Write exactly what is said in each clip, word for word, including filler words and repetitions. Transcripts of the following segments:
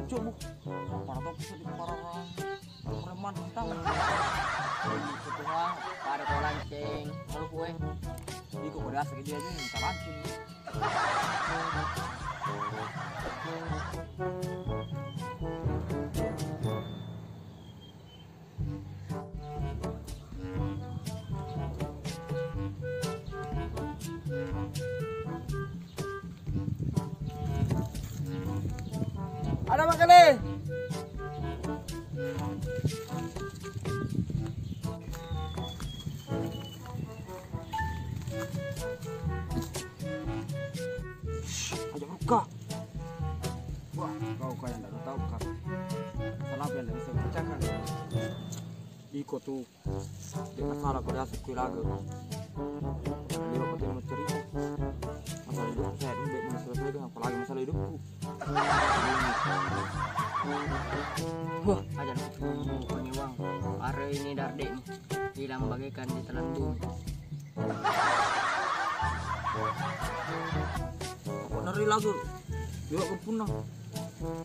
Coba. Para tau bisa di para orang preman tau. Ketua, pada kau lanceng, kalau kue. Iko kau dasar dia aja minta lanceng. Ada makan nih. Aja buka. Wah, kau kaya ndak tahu kan. Salah apa yang ndak bisa bacakan. Iko tuh, dia masalah pada asik kue lagu. Dia apa tuh mau cerita? Masalah hidup saya dulu, dia mau selesai dengan apalagi masalah hidupku. Wah, aja aku punya uang. Are ini dardek nih, hilang bagaikan ditelan bumi. Apa nari lagu? Juga aku punah.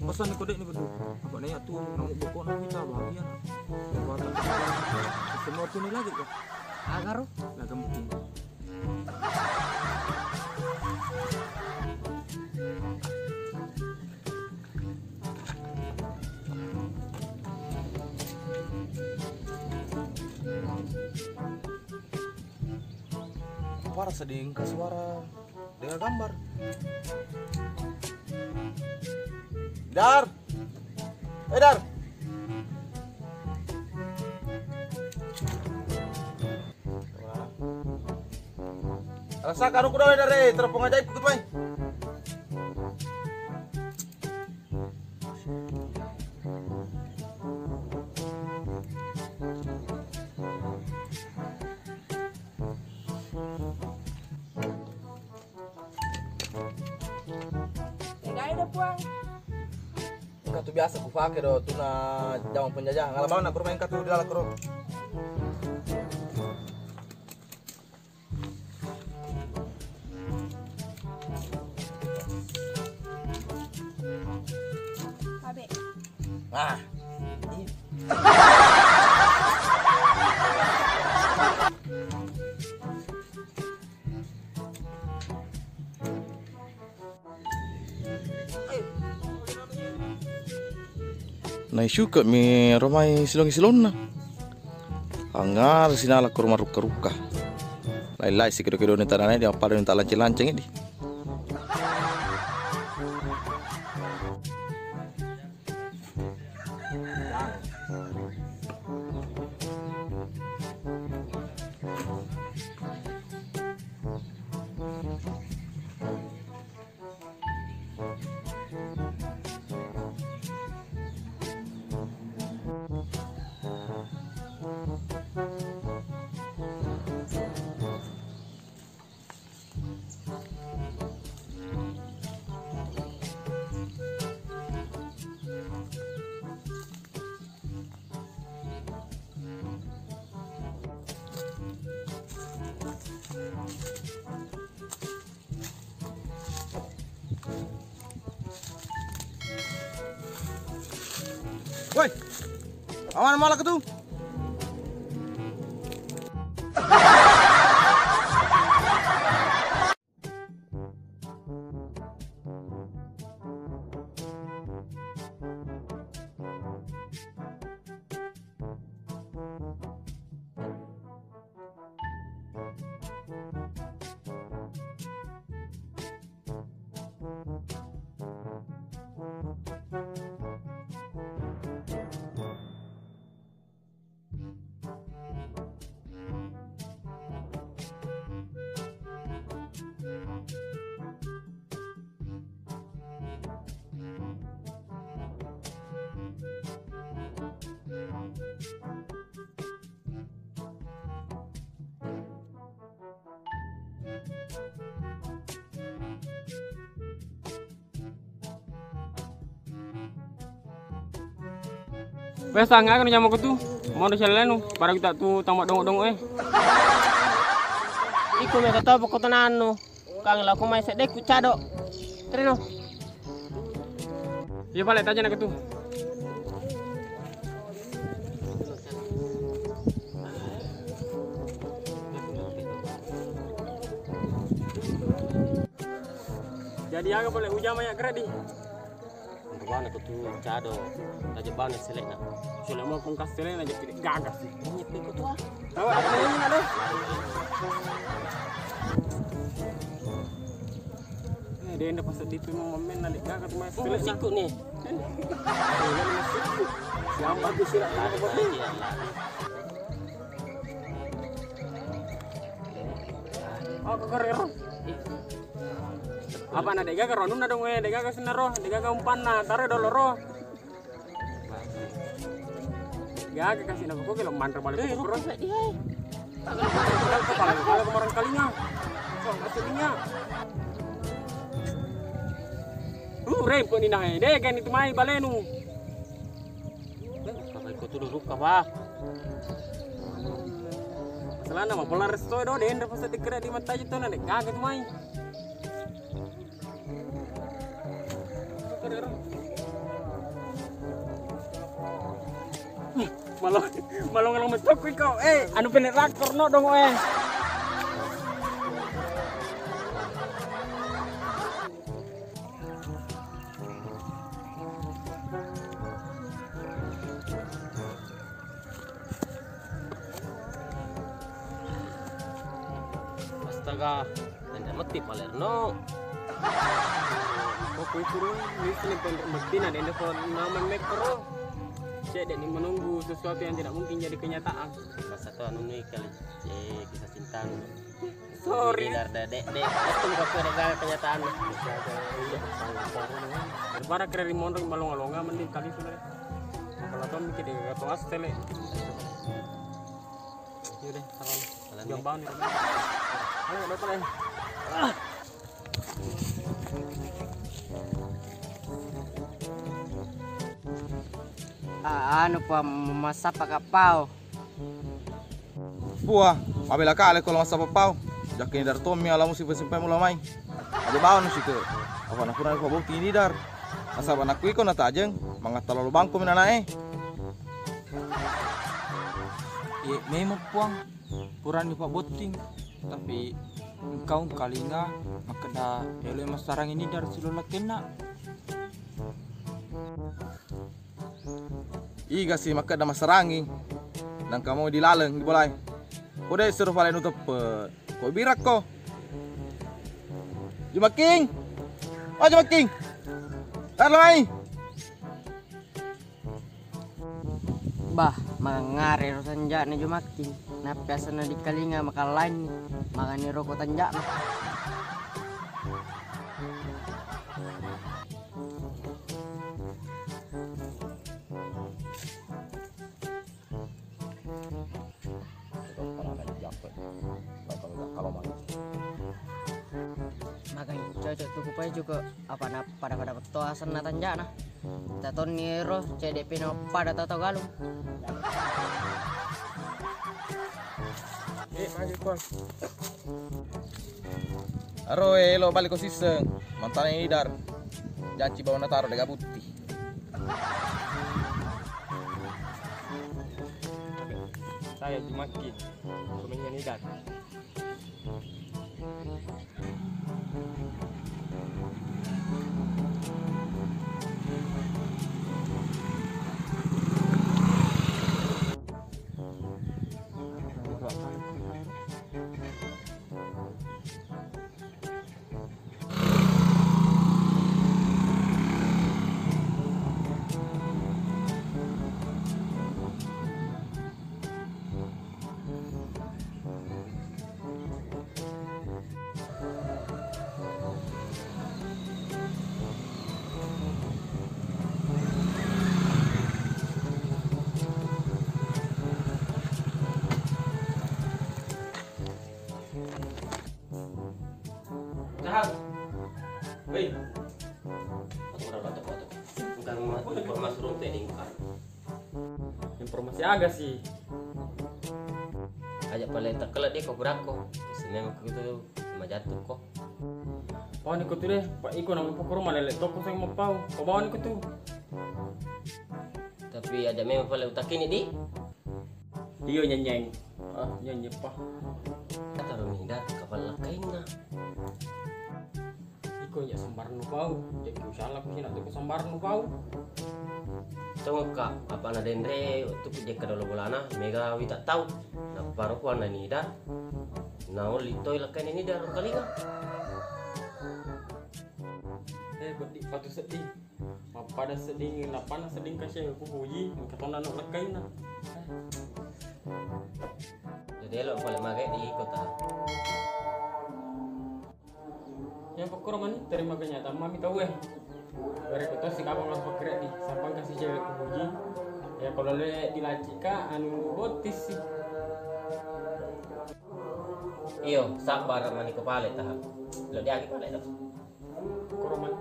Pesan ni kodek ni betul. Apa nanya tu, namu boko na kita bahagia. Kekuatan. Semua tu ni lagi kah? Agar. Lah, kamu tu. Apa rasa diengka suara dengan gambar? Dar. Eh, Dar. Rasa karu kuda dari telepon ajaib kutu mai. Tegai deh, Puang. Engka tu biasa ku pake do, tuna jaman penjajah. Ngala bawang na kurma engka tu di dalam kuro. Abe. Ah. Naisuka mi romai silong-silonna. Angngara sinala ko marukka-rukka. Lai-lai si kedo-kedone tanana di, appada minta lanceng-lanceng di. Woi, awan malak tu. Wes, angngaka nu jamako tu, mau nu cellenu, pada kita tu tamat dongok-dongok eh. Iko mega tau pokok tenannu, kang lako mai sedde ku cado. Terino. Iya pale, taja nak tu. Jadi aga pale ujama ya kredit. Untuk mana tu cado? Taja bana selekna. Selek mau kongkas selekna jadi gagas sih. Ini ikut tu. Tahu apa ini ada? Eh, dia ndak pas di tu mau main nalik gagas tu main. Selek siku nih. Siapa tu sih? Ada apa tu? Oh, keker. Apa na degaga ro? Nunna dong, eh, degaga senna ro, degaga umpanna, taro dolo ro. Gaga kasih nako kok lo mantra balik. Eh, ro. Kepala kepala kemarin kalinya. Kok kasihnya. Uh, rem kok ni nae. Deh, kan itu mai balenu. Kapai ko tudu rukka, Bah. Masalahna mappola resto do, dendro pas dikira di mata itu na dek gaga tu mai. Malo, malo ngalong mestok kau. Eh, anu penerak korno dong, eh. Astaga, tenda metti palerno. Pokoknya suruh ini sini pendek metti na denda ko nama mekro. Saya tidak menunggu sesuatu yang tidak mungkin jadi kenyataan. Masa tuh anu nih kali, eh, kisah cinta. Sorry. Dar dek dek. Itu muka kue dek gak kenyataan. Daripada kira di mondok balong-balongan mending kali sudah. Kalau tuh mikir dek gak tuas tele. Yaudah, salam. Salam. Jambang nih. Ayo, dokter ya. Ah, anu pa massappa kappao. Puah, mabela kale ko lo massappa pao. Jakke nidar tommi ala musi pasimpai mula mai. Aja bawa nu sike. Apa na pura ni pabotting nidar. Nasaba nakkuiko natajeng, mangatta lolo bangko mi nanae. Iye memang puang, purani pabotting, tapi engkau engkalinga makkeda eloi massarangi nidar silolakkenna. Iga si makkeda massarangi, nangka mau dilaleng di bolae. Ko de sero pale nuteppe, ko birakko. Jumakking. Oh, Jumakking. Tarlo ai. Bah, mangare ro tanja'na Jumakking. Nappi asenna dikalinga makallainni. Magani roko tanja'na. Magani cocok tu kupai juga apa na pada-pada beto asenna tanja'na. Tatonni ero cedde pino pada tau-tau galung. Eh, maju, Kong. Aro, eh, elo balik ko sisseng. Mantana ini dar. Janci bawa nataro dega butti. Saya Jumakking. Pemainnya ini dar. Dahang. Wei. Aku udah batuk-batuk. Bukan ma-, informasi runte di muka. Informasi aga sih? Aja paling terkelet dia kau berakko. Seneng aku itu majatuh kok. Pau ni ko tu deh, pa iko nama pokoro malele toko saya mau pau. Pau bawani ko tu. Tapi ada memang pale utakini di. Iyo nyenyeng. Ah, nyenyeng pa. Kata Romida kapal lakainna. Iko ya sambarno pau. Jadi usaha aku sih nak tu sambarno pau. Tongokka, apa na denre, waktu ku jekka dolo bolana, mega wita tau. Naparo ku anna nida, naolli toi lakkainna nida ro kalinga. Eh, bedi patu seddi. Mappada sedding, napana sedding kasih ku puji, engka tonna no lakkainna. Jadi elo pale magai di kota. Ya pokoro mani, terima kenyataan mami tau eh. Bere ko tosi kapang lo pekere di, sampang kasih cewek ku puji. Ya kalau le dilacika anu botis sih. Iyo, sabar mani ko pale taha. Lo diagi pale taha. Pokoro mani.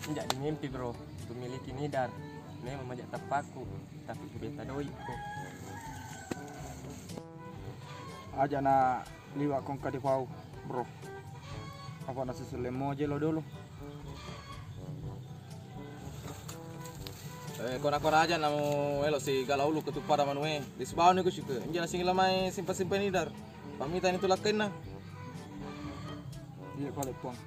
Injak di mimpi bro, ku miliki nidar. Memang majak tappaku, tapi ku beta doikku. Aja na liwa kongka di pau, bro. Apa nasi sule moje lo dulu. Eh, kona-kona aja namu elo si gala ulu ketupada manue. Di sebawah ni ku syukur. Injak nasi ngilamai simpan-simpan nidar. Pamita ni tulak kena. Iya pale puang.